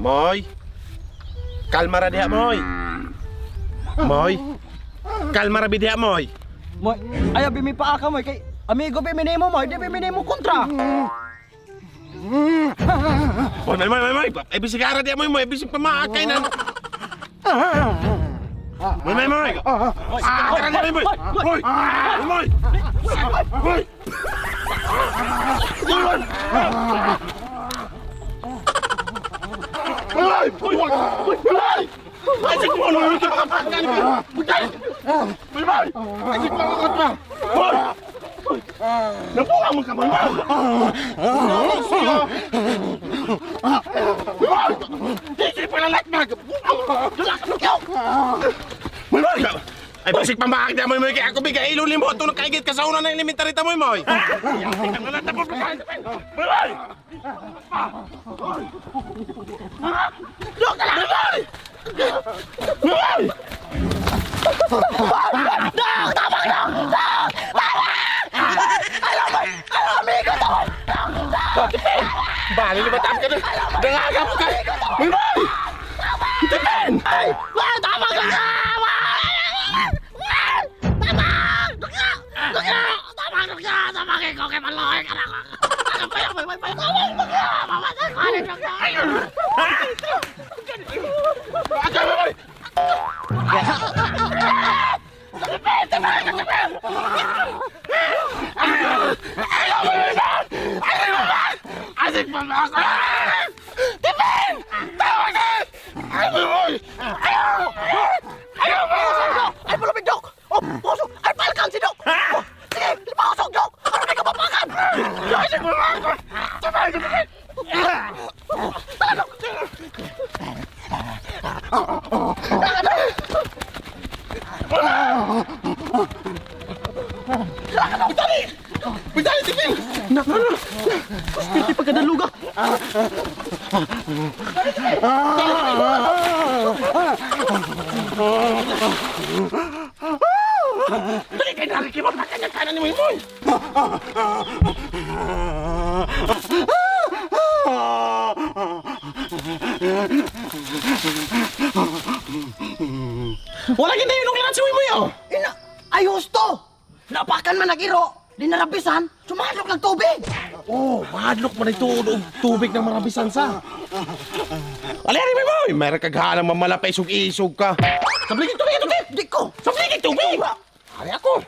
Moy. Kalma ra diha, Moy. Moy. Kalma ra diha, Moy. Moy, ayaw bi mi paa ka, Moy, kay amigo bi minimo, Moy, di bi minimo kontra. Moy, moy, moy, moy, moy. Ay, bisigara diha, Moy, moy. Bisig pamaakay na. Moy, moy, moy. Ah, tara na, Moy, moy. Moy. Moy. Moy. Moy. Moy. Moy. Moy. Moy. Ay, sige mo, moy, moy. Moy, moy. Ay, sige mo, kontra. Moy. Nabuha mo ka, Moy, moy. Moy, moy! Ay, basik pambaak na, Moy, moy, kaya ako bigay ilo limo ito nakaigit ka sa una ng elementary ta, Moy, moy. Moy, moy! Moy, moy! Bali ni batam ka na. Dangaga mo ka. Moy, moy! Tipin! Ay, wah, tama ka! Wah! Tama! Dukya! Dukya! Tama, dukya! Tama kay ko kay maloy ka na. Ay, ay, ay, ay, ay, dukya! Mama, ay, dukya! Agay, moy, moy! Asik pa ba ako? Tipin! Tawag ka! Ay, moy, moy! Ayaw! Ayaw, moy! Ay, palapit, Dok! Oh, pusok! Ay, palkan si Dok! Oh, sige, pausok, Dok! Ano may kapapakan? Asik pa ba ako? Tipin! Tipin! Bitali! Bitali, Tipin! Naku, Hindi pagkadaluga. Dali kay narikibot na kanya kanan ni Moy Moy! Wala gid na yun nung si Moy Moy oh! Ina, ay husto! Napakan man nag-iro, di narabisan, sumalok ng tubig! Oh, mahadlok man ito og tubig ng marabisan sa. Ali ari Moy Moy, meron kag halang mamalapay isog-isog ka. Sabligin tubig ito, tip! Di ko! Sabligin tubig! Ali ako.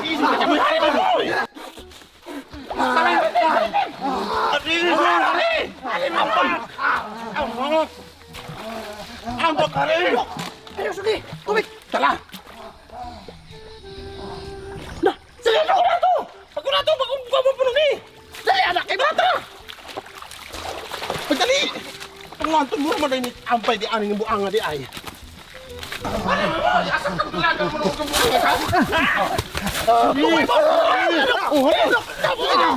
Isog ka, Moy, hari, Moy Moy! Ambot! Ari! Pero sige, tubig! Tala! Na, Sige, ako na to! Ako na to! Bago bago puno ni! dali anak, kay bata! Pagdali! Ang anton mo man ni ampay di aning buanga di ay. Ay, asa ka talaga mo nung buanga ka? Oh, hari! Sige na!